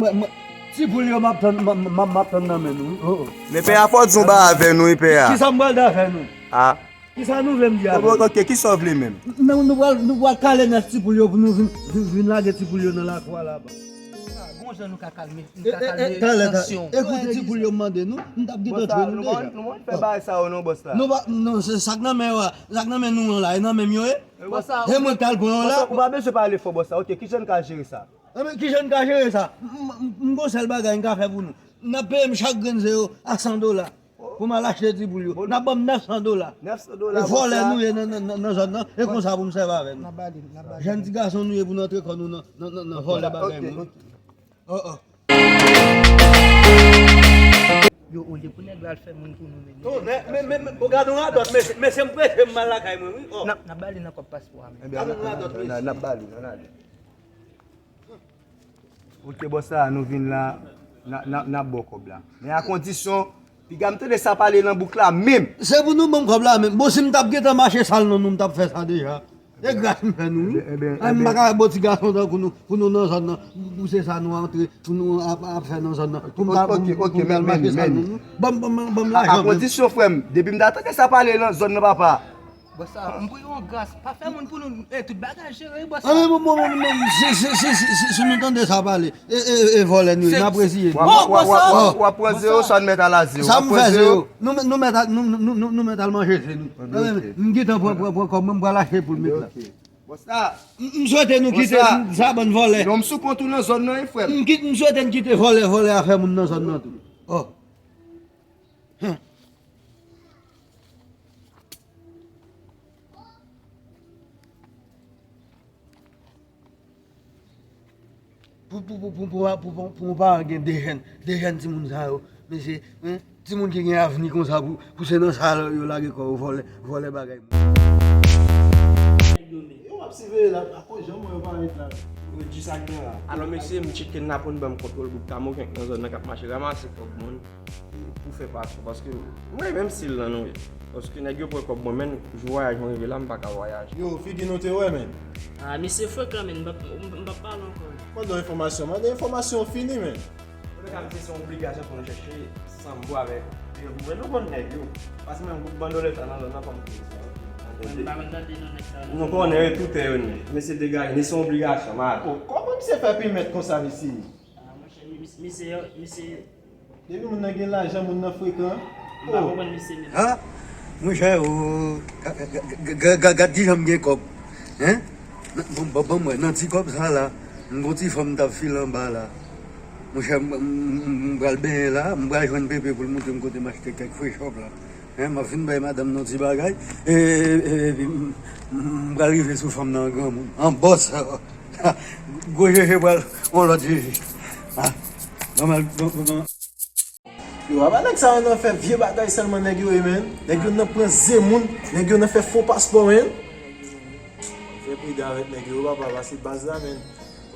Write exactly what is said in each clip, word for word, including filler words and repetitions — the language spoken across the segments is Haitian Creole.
Mwen, mwen, ti poul yo m ap tann, m, m, m, m ap tann nan men nou, wi. Oh, oh. Men pè a, fò di yon bagay avè nou, wi, pè a. Kisa m pral da avè nou? Ah. Kisa nou vle m di avè nou? Ok, kisa w vle menm? Nou, nou pral, nou pral kale nèf ti poul yo pou nou vin, vin, vin lage ti poul yo nan lakou a laba. Ah, bon jan nou ka kalme, nou ka kalme tansyon. Ekoute ti poul yo mande nou, m t ap gentan tchwe nou deja. Nou pa fè bagay sa yo non, bòs la. Nou pa, non, se sa k nan men yo a, sa k nan men nou an la, e nan men m yo ye. E mwen k t al pran yo la. Ou pa bezwen pale fò, bòs la. Ok, kijan n ka jere sa? Enben, kijan n ka jere sa? M, m, m gon sèl bagay m ka fè pou nou. N ap peye m chak grenn zewo a san dola. Pou m al achte ti poul yo. N ap ban m nèf san dola. Nèf san dola, bòs la. E vòlè nou ye nan, nan, nan, nan zòn nan. E konsa pou m sèvi avè nou. N ap ba li, n ap ba li. Jèn ti gason nou ye pou n antre kò nou nan, nan, nan, nan vòlè bagay moun. Oh, oh. Yo, olye pou nèg la al fè moun pou nou, men. Tonnè, men, men, men, bon, gade yon radòt, mesye, mesye, m prese, m al lakay mwen, wi. Oh. N ap, n ap ba li nan kòb paspò a, men. Gade yon radòt, mesye. N ap ba li, n ap ba li. Ok, bòs la, nou vin la, n a, n a, n ap ba w kòb la. Men a kondisyon, piga m tande sa pale nan bouk la menm. Se pou nou ban m kòb la menm. Bon, si m t ap gentan mache sal nan nou, m t ap fè sa deja. E gras m fè nou, wi. Ebyen, ebyen, m pa ka wè bon ti gason tankou nou, pou nou nan zòn nan, pou se sa nou antre, pou nou ap, ap fè nan zòn nan. Pou m pa, pou m, pou m al mache sal nan nou. Ban m, ban m, ban m lajan menm. A kondisyon, frè m, depi m ta tande sa pale nan zòn nan, papa. Bòs la, m priye w an gras, pa fè moun pou nou, e, tout bagay jere, bòs la. Anben, bon, bon, bon, bon, si, si, si nou tande sa pale, e, e, e vòlè nou ye, n ap reziye nou. W ap, w ap, w ap, w ap pran zewo, sa n mèt al a zewo. Sa m fè zewo? Nou, nou mèt al, nou, nou, nou, nou, nou mèt al manje se nou. Anben, m gentan pran, pran, pran kòb mwen, m pral achte poul m met la. Bòs la. M, m swete nou kite sa bann vòlè. Non, m sou kont ou nan zòn nan, wi, frè m. M kit, m swete n kite vòlè, vòlè a fè moun nan zòn nan tou. Oh. Huh. Pou, pou, pou, pou, pou, pou, pou, pou yon paran gen de jèn, de jèn timoun sa yo, mesye, hein, timoun ki gen avni konsa pou, pou se nan sa yo lage kò yo vòlè, vòlè bagay moun. Yo, m ap siveye la, akoz jan mwen yo parèt la. Yo di sa k gen la. Alò, mesye, m tcheke n la pou n ban m kontwòl gwoup Kamokenk nan zòn nan k ap mache ranmase kòb moun. Pou fè patwon, paske mwen menm stil lan nou ye. Paske nèg yo pran kòb mwen, men jou vwayaj mwen rive la, m pa ka vwayaje. Yo, figi nou te wè, men. Ah, misye frekan, men, m p ap, m p ap pale ankò. Mande yon enfòmasyon, mande enfòmasyon fini, men. Antouleka, misye se yon obligasyon pou nou chèche sanbo avèk yo. Mwen nou konn nèg yo. Paske menm gwoup bandoleta nan zòn nan pa m konnen sa. Mwen pa konn tande non nèg sa. Nou konnen yo, toutè yo ni. Mesye degaje, ni se yon obligasyon, m ale. Oh, kòman misye fè pi mèt konsa, mesye? Ah, monchè, mi-, mi-, misye, misye. Depi moun nan gen lajan, moun nan frekan. M pa konprann misye menm. Ha? Monchè, o, ga-, ga-, ga-, ga-, ga-, gad kijan m gen kòb. Hein? Nan, bon, bon, bon, mwen, nan ti kòb sa la, m gon ti fanm m t ap file anba la. Monchè, m, m, m, m pral benyen la, m pral jwenn Pepe pou l montre m kote m achte kèk frechòp la. Hein, m ap fin bay madanm nan ti bagay. E, e, e, epi m, m, m pral rive sou fanm nan an granmoun. An bòs. Gwo jeje pral on lòt jeje. Ah. Ban m al, ban, ban, ban. Yo, apa nèg sa yo nan fè vye bagay sèlman nèg yo ye, men. Nèg yo nan pran ze moun, nèg yo nan fè fo paspò, men. Fè pridan avèk nèg yo, papa, pase baz la, men.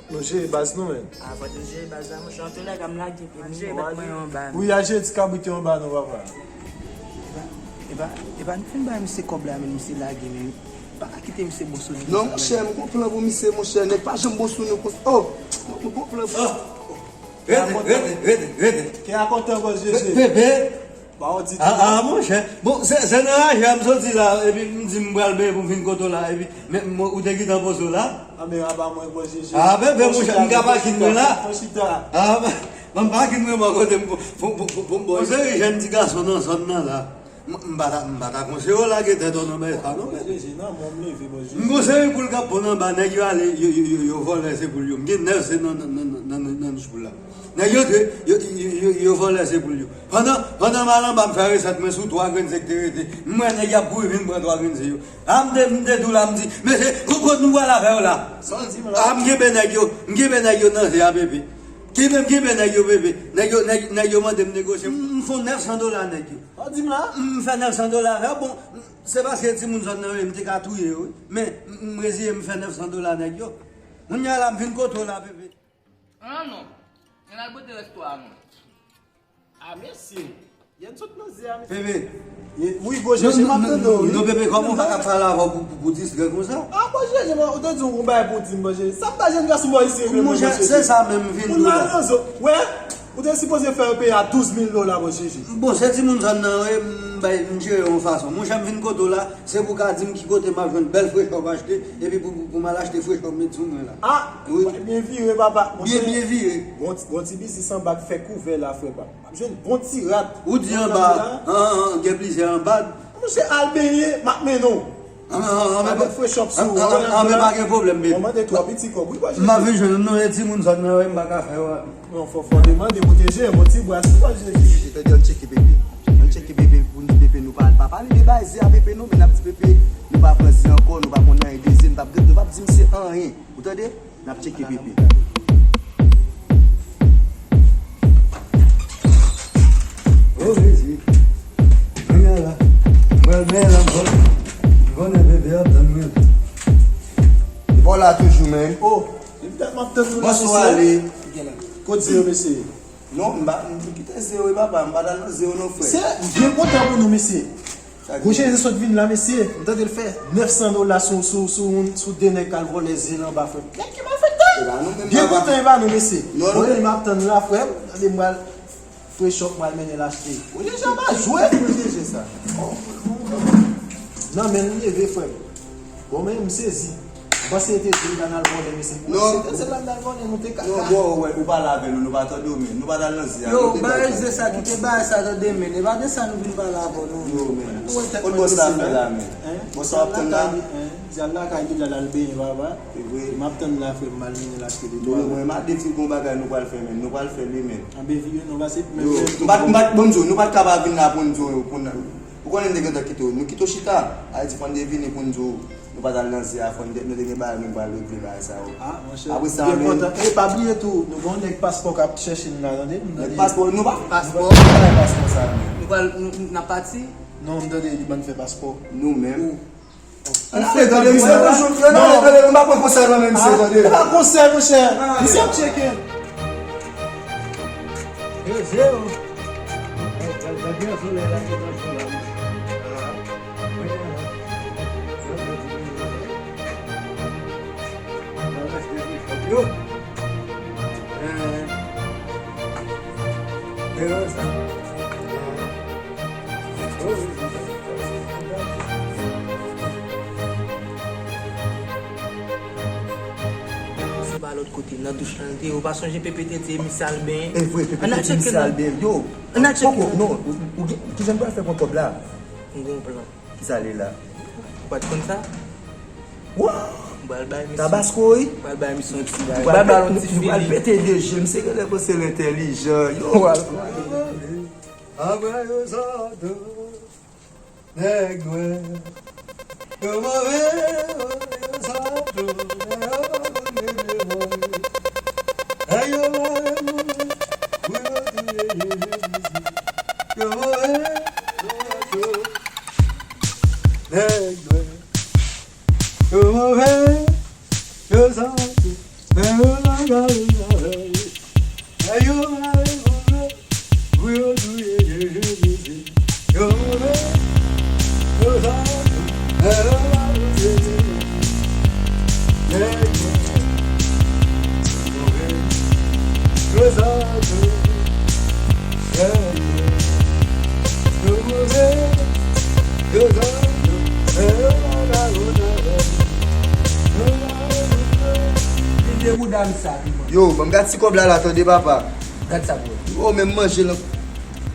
Nou jere baz nou, men. Ah, fò nou jere baz la, monchè. Antouleka, m lage pye m, m jere bèt mwen yo anba, men. Wi, al jere ti kabrit yo anba, non, papa. Epa, epa, epa, nou fin bay misye kòb la, men misye lage, men. Pa ka kite misye bon sou nou konsa. Non, monchè, m gon plan pou misye, monchè. Nèg pa janm bon sou nou konsa. Oh, m gon plan pou. Rete, rete, rete, rete. Kè a kontan, bòs Jeje. Pepe. Ba w di tou. Ah, ah, monchè. Bon, se, se nan raje a m soti la, epi m di m pral benyen pou m vin kote w la, epi, men, mwen, ou te gentan poze w la. Ah, men aba mwen, bòs Jeje. Ah, Pepe, monchè, m ka pa kit mwen la. Fò chita. Ah, ban m pa kit mwen bò kote m pou, pou, pou, pou, pou m bò. Yon seri jèn ti gason nan zòn nan la. M, m pa ta, m pa ta konseye w lage tèt w nan bagay sa, non, men. Bòs Jeje, nan, mwen, m leve, bòs Jeje. M konseye pou l k ap pran anba, nèg yo ale, yo, yo, yo, yo vòlè, se pou l yo. M gen nèf ze nan, nan, nan, nan, nan, nan nich pou l la. Nèg yo te, yo, yo, yo, yo vòlè, se pou l yo. Pandan, pandan m al anba, m fè resèt mwen sou twa grenn ze k te rete. M wè nèg y ap kouri vin pran twa grenn ze yo. A, m te, m te di w la, m di, mesye, kot, kot nou pral avè yo la? Sa w di m la? A, m kenbe nèg yo, m kenbe nèg yo nan ze a, bebe. Kenbe, m kenbe nèg yo, bebe. Nèg yo, nèg, nèg yo mande m negosye. M, m fè nèf san dola nèg yo. Sa w di m la? M fè nèf san dola avè yo. Bon, se paske timoun zòn nan yo, m te ka touye yo, wi. Men, m, m reziye, m fè nèf san dola nèg yo. Kounye a la, m vin kote w la, bebe. Ah non. Gen al bote rès twa a non. Ah, mesye. Yèn sot nan zye a, mesye. Pepe. Wi, Bondye, m ap tande w, wi. Non, Pepe, kòman w pa ka pale avè w pou, pou, pou distrè konsa? A, Bondye, ou te di w gon bagay pou w di m, Bondye. Sa m ta jwenn gras ou bò isi, Bondye. Monchè, se sa menm m vin di w la. Wè, ou te sipoze fè yo peye a douz mil dola, Bondye. Bon, se timoun zòn nan, wi, m bay, m jere yon fason. Monchè, m vin kote w la, se pou w ka di m ki kote m ap jwenn bèl frechò pou achte, epi pou, pou, pou m al achte frechò pou met sou mwen la. A, wi. Byen vire, papa. Byen, byen vire. Gon ti biznis anba k fè kouvè la, frè pa m. M ap jwenn bon ti rad. Ou di anba, an, an, an, gen plizyè anba. Monchè, al benyen, m ap mennen w. An, an, an, an, men pa gen pwoblèm, baby. M ap vin jwenn nou, e timoun zòn nan, wi, m pa ka fè yo. Non, fò, fò demande, pwoteje, bon ti bwa, si w ap jere. Tande, ann tcheke Pepe. Ann tcheke Pepe, pou n di Pepe, nou pa, pa pale de bay zye a Pepe, non, men n ap di Pepe, nou pa pran zye ankò, nou pa konn anyen de zye, nou p ap, nou p ap di misye anyen. Ou tande? N ap tcheke Pepe. O, Jezi. Kounye a la, m pral benyen la, m konnen, m konnen Pepe ap tann mwen. Li pa w la toujou, menn. O, depi dat m ap tann nou la, mesye. Bonswa, ale. Kote zye yo, mesye? Non, m pa, m kite zye yo, wi, papa, m pa t al nan zye yo, non, frè. Se, m byen kontan pou nou, mesye. Gon Jezi sot vin la, mesye. M tande l fè nèf san dola sou, sou, sou, sou de nèg k al vòlè zye l anba, frè m. Nèg ki malfektè. Byen kontan e pa nou, mesye. Bon, m ap tann la, frè m. Tande, m pral frechòp, m pral mennen l achte. Gon Jezi a pa jwe. Gon Jezi sa. Non, men m leve, frè m. Bon, men m sezi. M panse yo te di m pa n al vòlè, mesye. Non. Se te sèl la n al vòlè, nou te ka. Non, bon, ou wè, ou pale avè nou, nou pa tande w, men. Nou pa t al nan zye a, nou te bay zye sa, kite bagay sa, tande, men. E pa de sa nou vin pale avè w, non. Yo, men. Ou wè tèt mwen, mesye, la. Kot bòs la fè la, men? Bòs la ap tann la? Di al lakay li, di al al benyen, papa. Se vre. M ap tann la, frè m, m al mennen l achte de twa. Mwen, m ap di w gon bagay nou pral fè, men. Nou pral fè li, men. Anben vire, non, pase. Yo, nou pa t, nou pa t, bon, m di w, nou pa t ka pa vin la pou n di w, pou n Ou konnen n te gentan kite w. Nou kite w chita. Ayiti fò n te vini pou n di w nou pa t al nan zye a, fò n te, nou te gen bagay nou pral regle bagay sa yo. A, monchè. Apre sa, men. E pa bliye tou, nou gen yon nèg paspò k ap chèche n la, tande? Nèg paspò, nou pa. Paspò? Nou pa bay paspò sa, men. Nou pral, nou, n ap pati? Non, m tande li ban n fè paspò. Nou menm. Ann ale, tande, misye, bonjou. Ann ale, tande, nou pa pran konsèy nan men misye, tande. E pa konsèy, monchè. Misye ap tcheke. Yo, se yo. Yo. Yo, sa. Se pa lòt kote, nan douch lan l te ye. Ou pa sonje Pepe te di e misye al benyen? E vre, Pepe te di misye al benyen. Yo, ann al tcheke. Poko, non, ou, ou gen, kijan n pral fè pou kòb la? M gen yon plan. Kisa li la? Ou pa t konn sa? Wa! M pral bay misye. Tabasko, wi. M pral bay misye yon ti, m pral bay l yon ti fili. Nou pral pete de je, misye genlè panse l entèlijan. Yo, wa. Apre yo sot nèg nwè. Yo move, yo sot nèg yo pa konn rete bò. Nèg yo pa reponn pou yo touye Jezi. Yo move, yo sot nèg nwè. Yo move, yo sot nèg yo pa konn rete bò. Nèg yo pa reponn pou yo touye Jezi. Yo move, yo sot nèg yo pa konn rete bò. Nèg yo move, yo sot nèg yo move, yo sot nèg yo pa konn rete bò. Yo move, yo sot nèg yo pa konn rete bò. Yo, ban m gad ti kòb la la, tande, papa. Gad sa pou wè. Yo, men m manje lan.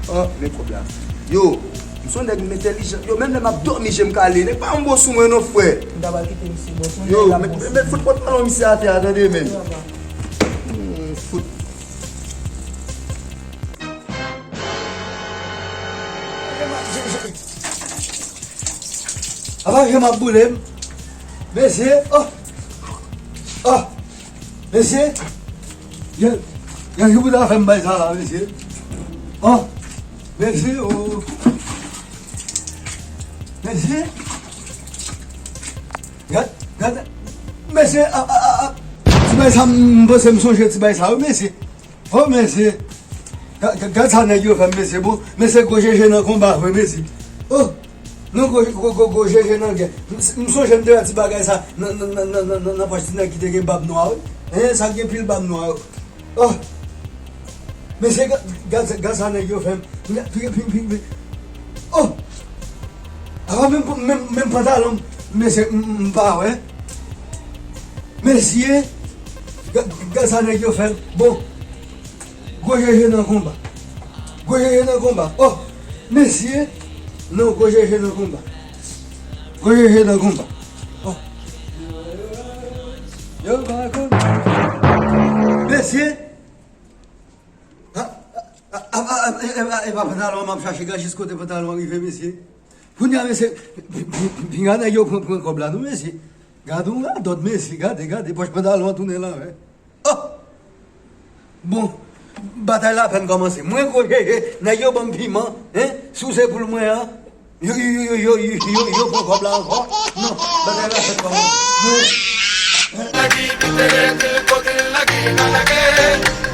An, men kòb la. Yo, m se yon nèg m entèlijan. Yo, menm lè m ap dòmi, je m kale. Nèg pa yon bon sou mwen non, frè. M ta pral kite misye, bon, se yon nèg la bon sou mwen. Yo, men, men fout pantalon misye atè a, tande, men. Hmm, fout. Apa, je m ap boule m. Mesye, oh. Oh. Mesye, gen, gen jou pou ta fè m bay sa la, mesye. Oh, mesye, oh. Mesye. Gad, gad. Mesye, a, a, a, a. Ti bay sa, m panse m sonje ti bay sa, wi, mesye. Oh, mesye. Gad sa nèg yo fè m, mesye. Bon, mesye, gwo jeje nan konba vre, mesye. Oh! Non, gwo, gwo, gwo, gwo jeje nan gè. M sonje m te wè ti bagay sa nan, nan, nan, nan, nan, nan pòch ti nèg ki te gen bab nwa, wi. Hein, sa gen pil bab nwa, wi. Oh! Mesye, gad, gad, gad sa nèg yo fè m. Gad, pi, pi, pi, pi. Oh! Avan menm, menm, menm pantalon, mesye, m, m, m pa wè. Mesye, gad, gad sa nèg yo fè m. Bon. Gwo jeje nan konba. Gwo jeje nan konba. Oh, mesye. Non, gwo jeje nan konba. Gwo jeje nan konba. Oh. Yo pa konn. Mesye. A, a, a, a, e, e, e, e pa pantalon m ap chache, gad jis kote pantalon an rive, mesye. Kounye a, mesye, pinga nèg yo pran, pran kòb la, non, mesye. Gade yon radòt, mesye, gade, gade, pòch pantalon an tounen lanvè. Oh! Bon, batay la apèn kòmanse. Mwen gwo jeje, nèg yo ban m piman, hein? Sou se poul mwen an, yo, yo, yo pran kòb la ankò. Non, batay la apèn kòmanse. Mwen Nèg ki te di l kote l lage, l atake.